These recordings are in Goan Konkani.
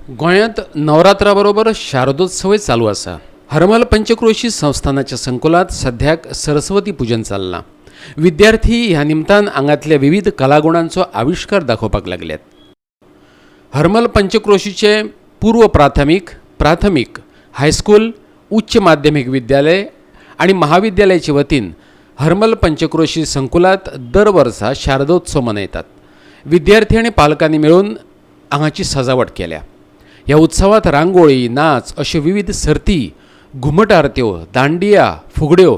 गोंयांत नवरात्रा बरोबर शारदोत्सवय चालू आसा. हरमल पंचक्रोशी संस्थानाच्या संकुलांत सद्याक सरस्वती पुजन चल्लां. विद्यार्थी ह्या निमतान आंगांतल्या विविध कलागुणांचो आविश्कार दाखोवपाक लागल्यात. हरमल पंचक्रोशीचे पूर्व प्राथमीक, प्राथमीक, हायस्कूल, उच्च माध्यमीक विद्यालय आनी महाविद्यालयाचे वतीन हरमल पंचक्रोशी संकुलांत दर वर्सा शारदोत्सव मनयतात. विद्यार्थी आनी पालकांनी मेळून हांगाची सजावट केल्या. ह्या उत्सवात रांगोळी, नाच अश्यो विविध सर्ती, घुमट आरत्यो, दांडिया, फुगड्यो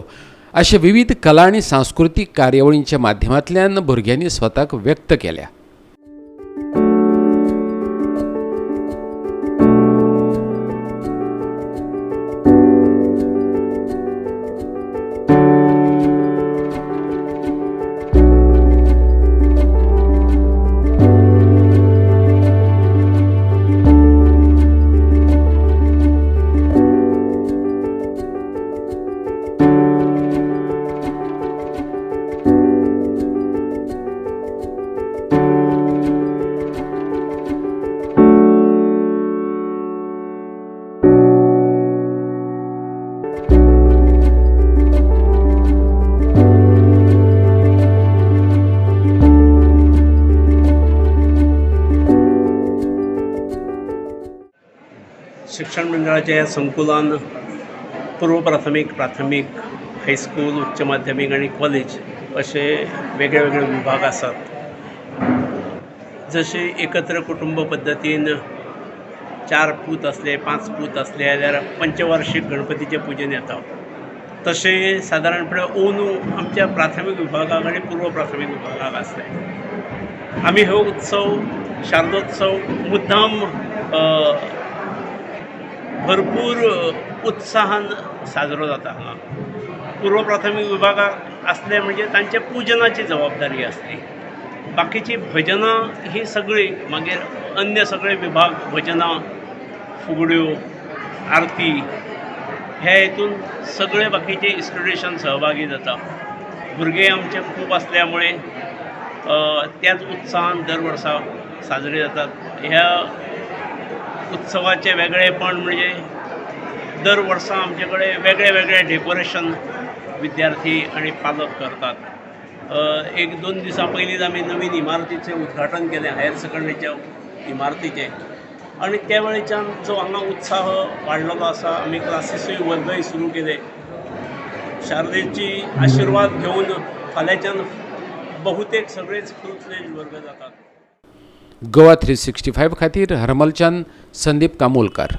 अशे विविध कला आनी सांस्कृतीक कार्यावळींच्या माध्यमांतल्यान भुरग्यांनी स्वताक व्यक्त केल्या. शिक्षण मंडळाच्या ह्या संकुलान पूर्व प्राथमीक, प्राथमीक, हायस्कूल, उच्च माध्यमीक आनी कॉलेज अशे वेगळे वेगळे विभाग आसात. जशे एकत्र कुटुंब पद्दतीन 4 पूत आसले, 5 पूत आसले जाल्यार पंचवार्षीक गणपतीचें पुजन येता, तशें सादारणपणे अंदू आमच्या प्राथमीक विभागाक आनी पूर्व प्राथमीक विभागाक आसलें. आमी हो उत्सव शारदोत्सव मुद्दाम भरपूर उत्साहान साजरो जाता. हांगा पूर्व प्राथमीक विभागाक आसले म्हणजे तांच्या पुजनाची जबाबदारी आसली, बाकीची भजनां ही सगळीं मागीर अन्य सगळे विभाग भजनां, फुगड्यो, आरती हे हितून सगळे बाकीचे इन्स्टिट्युशन सहभागी जाता. भुरगे आमचे खूब आसल्या मुळे त्याच उत्साहान दर वर्सा साजरे जातात. ह्या उत्सवाचें वेगळेपण म्हणजे दर वर्सा आमचे कडेन वेगळे वेगळे डेकोरेशन विद्यार्थी आनी पालक करतात. 1-2 दिसां पयलींच आमी नवीन इमारतीचें उद्घाटन केलें, हायर सेकंडरीच्या इमारतीचें, आनी त्या वेळच्यान जो हांगा उत्साह वाडलेलो आसा. आमी क्लासीसूय वर्गय सुरू केले. शारदेची आशिर्वाद घेवन फाल्यांच्यान बहुतेक सगळेच फूल फ्लेज वर्ग जातात. गोवा 365 खातीर हरमलच्यान संदीप कामोलकार.